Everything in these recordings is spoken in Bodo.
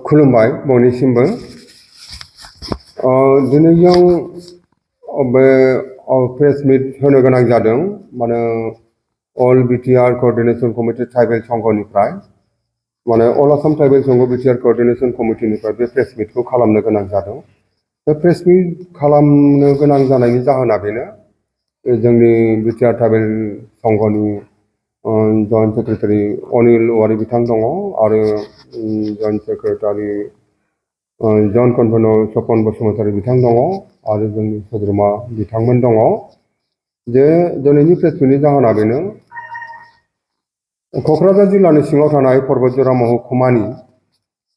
खुलुमबाय बयनिसिमबो दिनै जों बे प्रेस मिट होनो गोनां जादों माने अल बिटिआर कोअर्डिनेशन कमिटि ट्राइबेल संघनिफ्राय माने अल आसाम ट्राइबेल संघ बिटिआर कोअर्डिनेशन कमिटिनिफ्राय बे प्रेस मिटखौ खालामनो गोनां जादों। बे प्रेस मिट खालामनो गोनां जानायनि जाहोना बेनो जोंनि बिटिआर ट्राइबेल संघनि जइन्ट सेक्रेटारि अनिल औवारी बिथां दङ आरो joint secretary cum convener Sapan Basumatary बिथां दङ आरो जोंनि सोद्रोमा बिथांमोन दङ। जे दिनैनि प्रेस मिटनि जाहोना बेनो क'क्राझार जिल्लानि सिङाव थानाय पर्बतजरा महकुमानि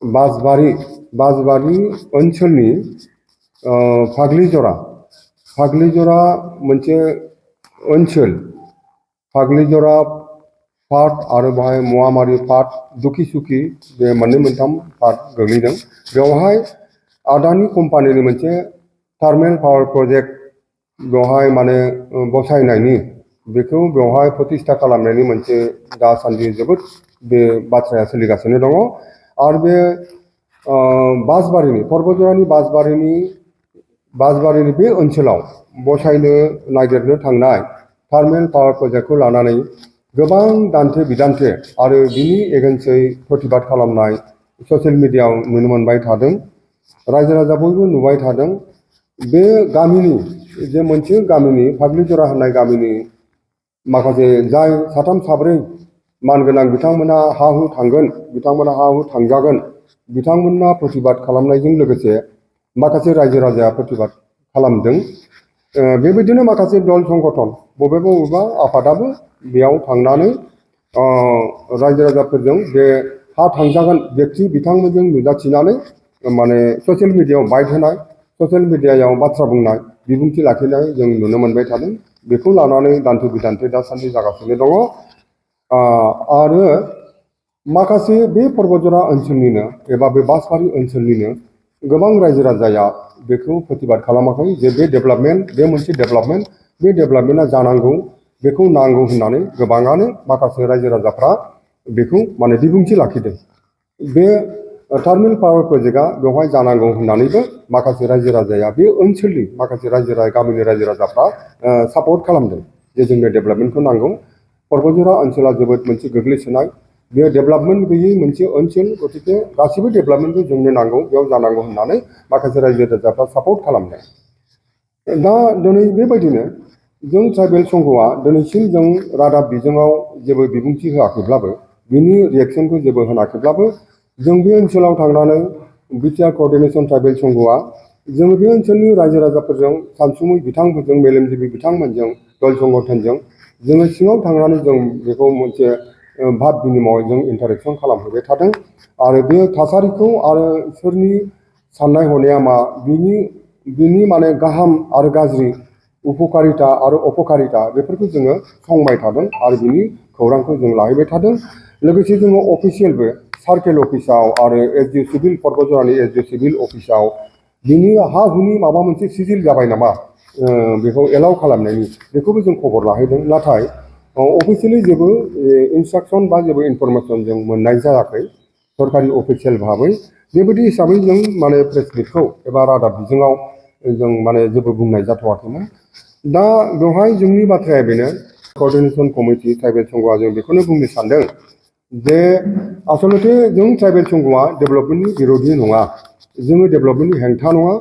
बासबारि ओनसोलनि फाग्लिजरा मोनसे ओनसोल फाग्लिजरा पार्ट आरो बाहाय मुवामारि पार्ट दुखिसुखि बे मोननै मोनथाम पार्ट गोग्लैदों। बेवहाय आदानि कम्पानिनि मोनसे थार्मेल पावार प्रजेक्ट बेवहाय माने बसायनायनि बेखौ बेवहाय प्रतिष्ठा खालामनायनि मोनसे दासान्दि जोबोद बे बाथ्राया सोलिगासिनो दङ आरो बे बासबारिनि पर्बतजरानि बासबारिनि बे ओनसोलाव बसायनो नागिरनो थांनाय थार्मेल पावार प्रजेक्टखौ लानानै गोबां दान्थे बिदान्थे आरो बिनि एगेन्सै प्रतिबाद खालामनाय ससियेल मिडियायाव नुनो मोनबाय थादों। रायजो राजा बयबो नुबाय थादों। बे गामिनि जे मोनसे गामिनि फाग्लिजरा होननाय गामिनि माखासे जाय साथाम साब्रै मानगोनां बिथांमोना हा हु थांगोन बिथांमोना हा हु थांजागोन बिथांमोना प्रतिबाद खालामनायजों लोगोसे माखासे रायजो राजाया प्रतिबाद खालामदों। बेबायदिनो माखासे दल संगठन बबेबा आफादाबो बेयाव थांनानै रायजो राजाफोरजों बे हा थांजागोन व्यक्ति बिथांमोनजों नुजाथिनानै माने ससियेल मिडियायाव बाइट होनाय ससियेल मिडियायाव बाथ्रा बुंनाय बिबुंथि लाखिनाय जों नुनो मोनबाय थादों। बेखौ लानानै दान्थे बिदान्थे दासान्दि जागासिनो दङ आरो माखासे बे पर्बतजरा ओनसोलनिनो एबा बे बासबारि ओनसोलनिनो गोबां रायजो राजाया बेखौ प्रतिबाद खालामाखै जे बे डेभेलपमेन्ट बे मोनसे डेभेलपमेन्ट बे डेभेलपमेन्टआ जानांगौ बेखौ नांगौ होननानै गोबाङानो माखासे रायजो राजाफ्रा बेखौ माने बिबुंथि लाखिदों। बे थार्मेल पावार प्रजेक्टआ बेवहाय जानांगौ होननानैबो माखासे रायजो राजाया बे ओनसोलनि माखासे गामिनि रायजो राजाफ्रा सापर्ट खालामदों जे जोंनो डेभेलपमेन्टखौ नांगौ। पर्बतजरा ओनसोला जोबोद मोनसे गोग्लैसोनाय बे डेभेलपमेन्ट गैयै मोनसे ओनसोल गतिके गासिबो डेभेलपमेन्टखौ जोंनो नांगौ बेयाव जानांगौ होननानै माखासे रायजो राजाफ्रा सापर्ट खालामदों। दा दिनै बेबायदिनो जों ट्राइबेल संघआ दिनैसिम जों रादाब बिजोङाव जेबो बिबुंथि होआखैब्लाबो बिनि रियेक्सनखौ जेबो होनाखैब्लाबो जों बे ओनसोलाव थांनानै बिटिआर कोअर्डिनेशन ट्राइबेल संघआ जों बे ओनसोलनि रायजो राजाफोरजों सानसुमै बिथांमोनजों मेलेमजिबि बिथांमोनजों दल संगठनजों जोङो सिङाव थांनानै जों बेखौ मोनसे भाब बिनिमय जों इन्टारेक्सन खालामहैबाय थादों आरो बे थासारिखौ आरो सोरनि साननाय हनाया मा बिनि माने गाहाम आरो गाज्रि उपकारिता आरो अपकारिता बेफोरखौ जोङो संबाय थादों आरो बिनि खौरांखौ जों लाहैबाय थादों। लोगोसे जोङो अफिसियेलबो सार्केल अफिसाव आरो एसडि सिभिल पर्बतजरानि एसडि सिभिल अफिसाव बिनि हा हुनि माबा मोनसे सिजिल जाबाय नामा बेखौ एलाउ खालामनायनि बेखौबो जों खबर लाहैदों। नाथाय अफिसियेलि जेबो इन्सट्राक्सन बा जेबो इनफरमेसन जों मोननाय जायाखै सरकारि अफिसियेल भाबै। बेबायदि हिसाबै जों माने प्रेस मिटखौ एबा रादाब बिजोङाव जों माने जेबो बुंनाय जाथ'वाखैमोन। दा बेवहाय जोंनि बाथ्राया बेनो कोअर्डिनेशन कमिटि ट्राइबेल संघआ जों बेखौनो बुंनो सानदों जे आसलथे जों ट्राइबेल संघआ डेभेलपमेन्टनि बिर'धि नङा जोङो डेभेलपमेन्टनि हेंथा नङा।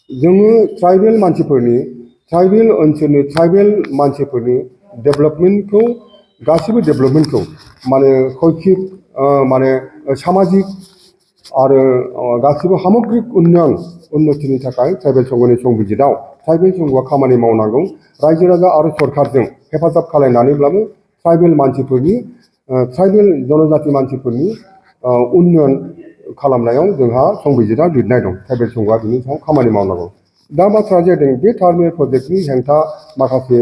जोङो ट्राइबेल ओनसोलनि ट्राइबेल मानसिफोरनि डेभेलपमेन्टखौ गासिबो डेभेलपमेन्टखौ माने शैक्षिक माने सामाजिक आरो गासिबो सामग्रिक उन्नतिनि थाखाय ट्राइबेल संघनि संबिजितआव ट्राइबेल संघआ खामानि मावनांगौ। रायजो राजा आरो सरकारजों हेफाजाब खालामनानैब्लाबो ट्राइबेल जनजाति मानसिफोरनि उन्नयन खालामनायाव जोंहा संबिजितआ लिरनाय दं। ट्राइबेल संघआ बिनि सायाव खामानि मावनांगौ। दा बाथ्राया जादों बे थार्मेल प्रजेक्टनि माखासे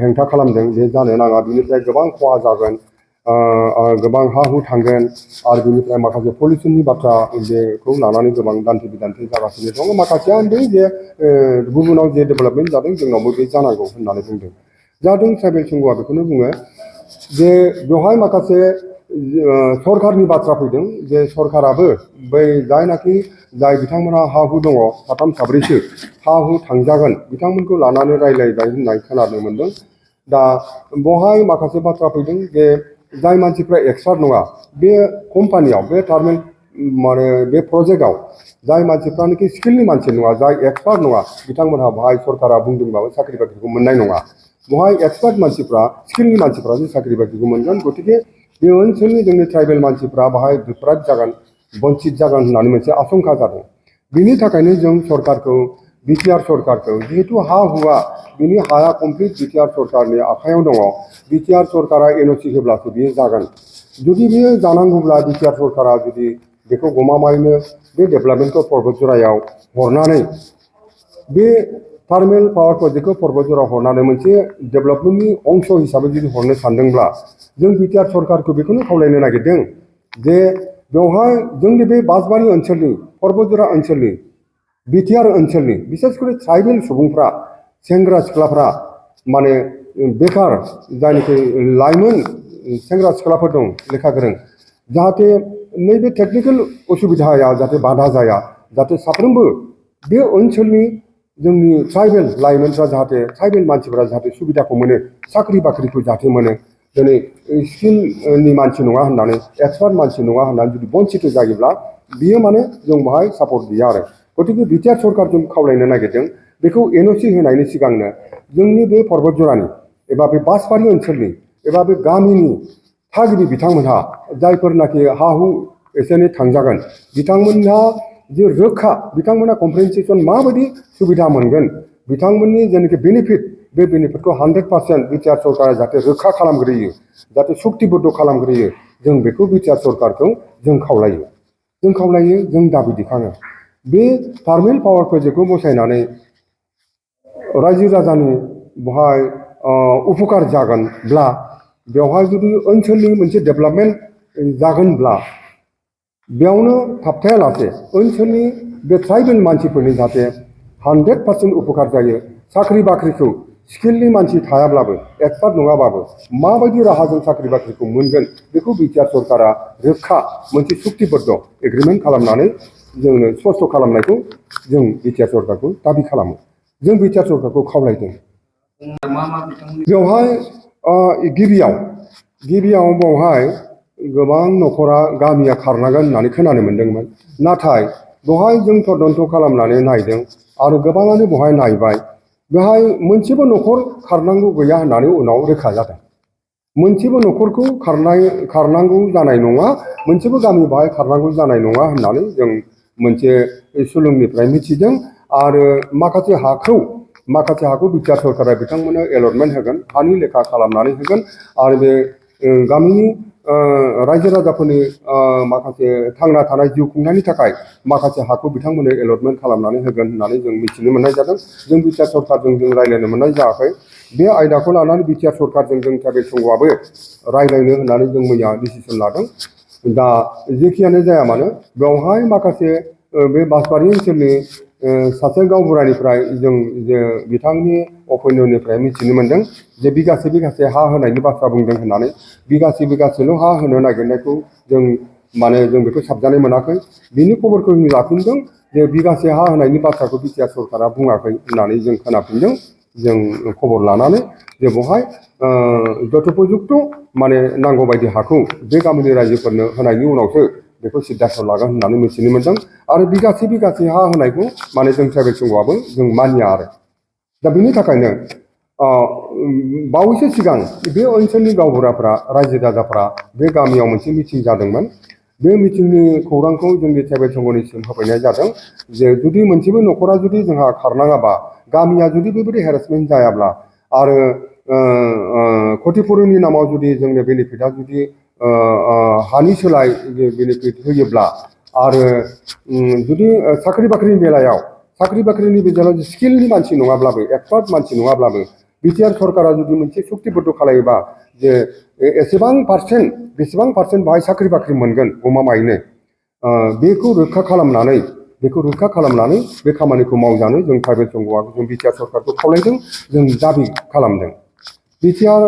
हेंथा खालामदों बे जानो नाङा बिनिफ्राय गोबां खहा जागोन गोबां हा हु थांगोन आरो बिनिफ्राय माखासे पलिउसननि बाथ्रा बेखौ लानानै गोबां दान्थे बिदान्थे जागासिनो दङ। माखासेया होनदों जे गुबुनाव जे डेभेलपमेन्ट जादों जोंनावबो बे जानांगौ होननानै बुंदों। जादों ट्राइबेल संघआ बेखौनो बुङो जे बेवहाय माखासे सरकारनि बाथ्रा फैदों जे सरकाराबो बै जाय बिथांमोनहा हा हु दङ साथाम साब्रैसो हा हु थांजागोन बिथांमोनखौ लानानै रायलायबाय होननाय खोनानो मोनदों। दा बेवहाय माखासे बाथ्रा फैदों जे जाय मानसिफ्रा एक्सपार्ट नङा बे कम्पानियाव बे टार्मिनेल माने बे प्रजेक्टआव जाय मानसिफ्रानोखि स्किलनि मानसि नङा जाय एक्सपार्ट नङा बिथांमोनहा बाहाय सरकारा बुंदोंबाबो साख्रि बाख्रिखौ मोननाय नङा। बेवहाय एक्सपार्ट मानसिफ्रा स्किलनि मानसिफ्रासो साख्रि बाख्रिखौ मोनगोन। गतिके बे ओनसोलनि जोंनि ट्राइबेल मानसिफ्रा बाहाय डिप्राइभ जागोन बन्चित जागोन होननानै मोनसे आशंका जादों। बिनि थाखायनो जों सरकारखौ बिटिआर सरकारखौ जिहेतु हा हुआ बिनि हाया कमप्लिट बिटिआर सरकारनि आखायाव दङ। बिटिआर सरकारा एनअसि होब्लासो बियो जागोन। जुदि बियो जानांगौब्ला बिटिआर सरकारा जुदि बेखौ गमामायैनो बे डेभेलपमेन्टखौ पर्बतजरायाव हरनानै बे थार्मेल पावार प्रजेक्टखौ पर्बतजरायाव हरनानै मोनसे डेभेलपमेन्टनि अंश हिसाबै जुदि हरनो सानदोंब्ला जों बिटिआर सरकारखौ बेखौनो खावलायनो नागिरदों जे बेवहाय जोंनि बे बासबारि ओनसोलनि पर्बतजरा ओनसोलनि बिटिआर ओनसोलनि बिसेसकरि ट्राइबेल सुबुंफ्रा सेंग्रा सिख्लाफ्रा माने बेकार जायनाखि लाइमोन सेंग्रा सिख्लाफोर दं लेखा गोरों जाहाथे नैबे टेक्निकेल उसुबिदाया जाहाथे बाधा जाया जाहाथे साफ्रोमबो बे ओनसोलनि जोंनि ट्राइबेल लाइमोनफ्रा जाहाथे ट्राइबेल मानसिफ्रा जाहाथे सुबिदाखौ मोनो साख्रि बाख्रिखौ जाहाथे मोनो। दिनै स्किलनि मानसि नङा होननानै एक्सपार्ट मानसि नङा होननानै जुदि बन्चित जायोब्ला बियो माने जों बाहाय सापर्ट गैया आरो। गतिके बिटिआर सरकारजों खावलायनो नागिरदों बेखौ एनअसि होनायनि सिगांनो जोंनि बे पर्बतजरानि एबा बे बासबारि ओनसोलनि एबा बे गामिनि थागिबि बिथांमोनहा जायफोरनाखि हा हु एसे एनै थांजागोन बिथांमोनहा जे रोखा बिथांमोना कम्पेनसेसन माबायदि सुबिदा मोनगोन बिथांमोननि जेनाखि बेनिफिट बे बेनिफिटखौ 100% बिटिआर सरकारा जाहाथे रोखा खालामग्रोयो जाहाथे सुक्तिबद्ध खालामग्रोयो जों बेखौ बिटिआर सरकारखौ जों खावलायो जों दाबि दिखाङो। बे थार्मेल पावार प्रजेक्टखौ बसायनानै रायजो राजानि बेवहाय उपकार जागोनब्ला बेवहाय जुदि ओनसोलनि मोनसे डेभेलपमेन्ट जागोनब्ला बेयावनो थाबथायालासे ओनसोलनि बे ट्राइबेल मानसिफोरनि जाहाथे 100% उपकार जायो। साख्रि बाख्रिखौ स्किलनि मानसि थायाब्लाबो एक्सपार्ट नङाबाबो माबायदि राहाजों साख्रि बाख्रिखौ मोनगोन बेखौ बिटिआर सरकारा रोखा मोनसे सुक्तिबद्ध एग्रिमेन्ट खालामनानै जोंनो स्पष्ट खालामनायखौ जों बिटिआर सरकारखौ दाबि खालामो। जों बिटिआर सरकारखौ खावलायदों। बेवहाय गिबियाव बेवहाय गोबां न'खरा गामिया खारनांगोन होननानै खोनानो मोन्दोंमोन। नाथाय बेवहाय जों तदन्त खालामनानै नायदों आरो गोबाङानो बेवहाय नायबाय बेवहाय मोनसेबो न'खर खारनांगौ गैया होननानै उनाव रोखा जादों। मोनसेबो न'खरखौ खारनांगौ जानाय नङा मोनसेबो गामि बेवहाय खारनांगौ जानाय नङा होननानै जों मोनसे सुलुंनिफ्राय मिथिदों। आरो माखासे हाखौ बिटिआर सरकारा बिथांमोननो एलटमेन्ट होगोन हानि लेखा खालामनानै होगोन आरो बे गामिनि रायजो राजाफोरनि माखासे थांना थानाय जिउ खुंनायनि थाखाय माखासे हाखौ बिथांमोननो एलटमेन्ट खालामनानै होगोन होननानै जों मिथिनो मोननाय जादों। जों बिटिआर सरकारजों जों रायज्लायनो मोननाय जायाखै। बे आयदाखौ लानानै बिटिआर सरकारजों जों ट्राइबेल संघआबो रायज्लायनो होननानै जों मैया डिसिसन लादों। दा जेखियानो जाया मानो बेवहाय माखासे बे बासबारि ओनसोलनि सासे गावबुरानिफ्राय जों जे बिथांनि अपिनियननिफ्राय मिथिनो मोनदों जे बिगासे हा होनायनि बाथ्रा बुंदों होननानै बिगासेल' हा होनो नागिरनायखौ जों बेखौ साबजानाय मोनाखै। बिनि खबरखौ जों लाफिनदों जे बिगासे हा होनायनि बाथ्राखौ बिटिआर सरकारा बुङाखै होननानै जों खोनाफिनदों। जों खबर लानानै जे बेवहाय जथ'पजुक्त नांगौ बायदि हाखौ बे गामिनि रायजोफोरनो होनायनि उनावसो बेखौ सिद्धान्त लागोन होननानै मिथिनो मोनदों। आरो बिगासे हा होनायखौ जों ट्राइबेल संघआबो जों मानिया आरो। दा बिनि थाखायनो बावैसो सिगां बे ओनसोलनि गावबुराफ्रा रायजो राजाफ्रा बे गामियाव मोनसे मिटिं जादोंमोन। बे मिटिंनि खौरांखौ जोंनि ट्राइबेल संघनिसिम होफैनाय जादों जे जुदि मोनसेबो न'खरा जुदि जोंहा खारनाङाबा गामिया जुदि बेबायदि हेरेसमेन्ट जायाब्ला आरो क्षतिपुरननि नामाव जुदि जोंनो बेनिफिटआ जुदि हानि सोलाय बेनिफिट होयोब्ला आरो जुदि साख्रि बाख्रिनि बेलायाव स्किलनि मानसि नङाब्लाबो एक्सपार्ट मानसि नङाब्लाबो बिटिआर सरकारा जुदि मोनसे सुक्तिबद्ध खालायोबा जे बेसेबां पार्सेन्ट बेहाय साख्रि बाख्रि मोनगोन गमामायैनो बेखौ रोखा खालामनानै बे खामानिखौ मावजानो जों ट्राइबेल संघआ जों बिटिआर सरकारखौ खावलायदों। जों दाबि खालामदों। बिटिआर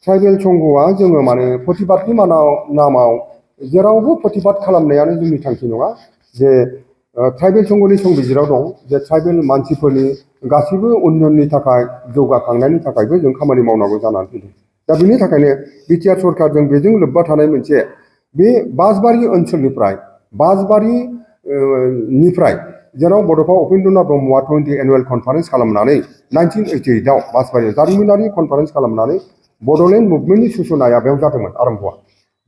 ट्राइबेल संघआ जोङो माने प्रतिबादनि नामाव जेरावबो प्रतिबाद खालामनायानो जोंनि थांखि नङा जे ट्राइबेल संघनि संबिजिराव दं जे ट्राइबेल मानसिफोरनि गासैबो उन्नयननि थाखाय जौगाखांनायनि थाखायबो जों खामानि मावनांगौ जानानै फैदों दा बेनि थाखायनो बिटिआर सरकारजों बेजों लोब्बा थानाय मोनसे बे बासबारि ओनसोलनिफ्राय निफ्राय जेराव बड'फा उपेन्द्रनाथ ब्रह्मआ 20 एनुवेल कनफारेन्स खालामनानै 1988आव बासबारियाव जारिमिनारि कनफारेन्स खालामनानै बड'लेण्ड मुभमेन्टनि सुजुनाया बेयाव जादोंमोन आरम्भआ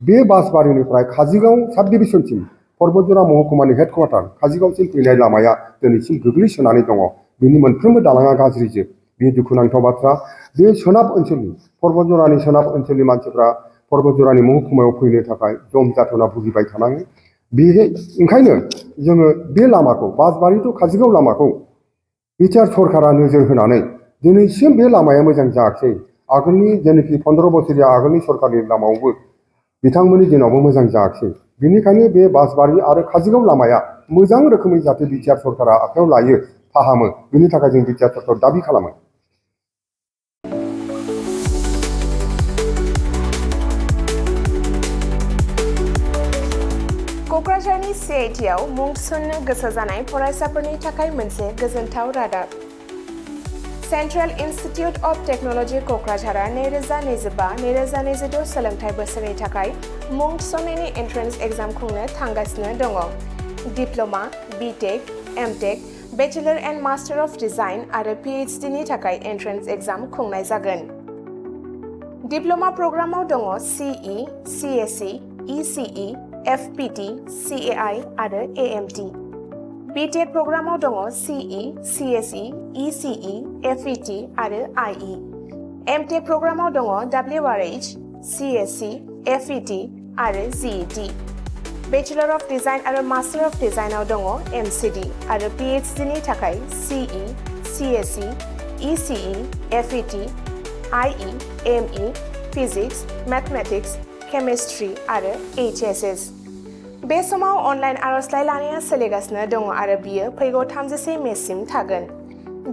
बे बासबारिनिफ्राय काजिगाव साब डिभिजनसिम पर्बतजरा महकुमानि हेडक्वार्टार काजिगावसिम फैनाय लामाया दिनैसिम गोग्लैसोनानै दङ बिनि मोनफ्रोमबो दालाङा गाज्रिजोब बे दुखुनांथाव बाथ्रा बे सोनाब ओनसोलनि पर्बतजरानि सोनाब ओनसोलनि मानसिफ्रा पर्बतजरानि महकुमायाव फैनो थाखाय जम जाथना भुगिबाय थानाङो ओंखायनो जोङो बे लामाखौ बासबारि टु काजिगाव लामाखौ बिटिआर सरकारा नोजोर होनानै दिनैसिम बे लामाया मोजां जायाखै आगोलनि जेनाखि 15 बोसोरनि आगोलनि सरकारनि लामायावबो बिथांमोननि दिनावबो मोजां जायाखै बेनिखायनो बे बासबारि आरो काजिगाव लामाया मोजां रोखोमै जाहाथे बिटिआर सरकारा आखायाव लायो फाहामो बेनि थाखाय जों बिटिआर सरकारखौ दाबि खालामो क'क्राझारनि CITआव मुं थिसन्नो गोसो जानाय फरायसाफोरनि थाखाय मोनसे गोजोनथाव रादाब सेन्ट्रेल इन्स्टिटिउट अफ टेक्न'लजि क'क्राझारआ 2025-2026 सोलोंथाइ बोसोरनि थाखाय मुं थिसननायनि एन्ट्रेन्स एग्जाम खुंनो थांगासिनो दङ diploma BTech MTech bachelor and master of design आरो PhDनि थाखाय एन्ट्रेन्स एग्जाम खुंनाय जागोन डिप्ल'मा प्रग्रामाव दङ CE, CSE, ECE, FPT, CAI आरो AMT BTEC प्रग्रामाव दङ CE, CSE, ECE, FET आरो IE MTEC प्रग्रामाव दङ WRH, CSC, FET आरो GET बेचेलर अफ डिजाइन आरो मास्टार अफ डिजाइनआव दङ MCD आरो PhDनि थाखाय CE, CSE, ECE, FET, IE, ME, physics, mathematics chemistry आरो HSS बे समाव अनलाइन आर'जलाइ लानाया सोलिगासिनो दङ आरो बियो फैगौ 31 मेसिम थागोन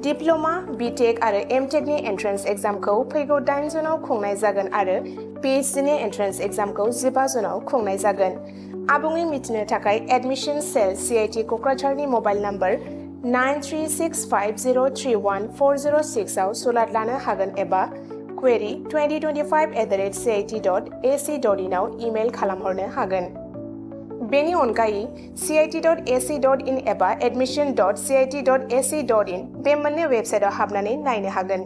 डिप्ल'मा बिटेक आरो एमटेकनि एन्ट्रेन्स एग्जामखौ फैगौ 8 जुनाव खुंनाय जागोन आरो PhDनि एन्ट्रेन्स एग्जामखौ 15 जुनाव खुंनाय जागोन आबुङै मिथिनो थाखाय एडमिशन सेल CIT क'क्राझारनि मबाइल नम्बर 9365031406 आव सुलाद लानो हागोन एबा query 2025@cit.ac.in आव इमेल खालामहरनो हागोन बेनि अनगायै cit.ac.in एबा admission.cit.ac.in बे मोननै वेबसाइटआव हाबनानै नायनो हागोन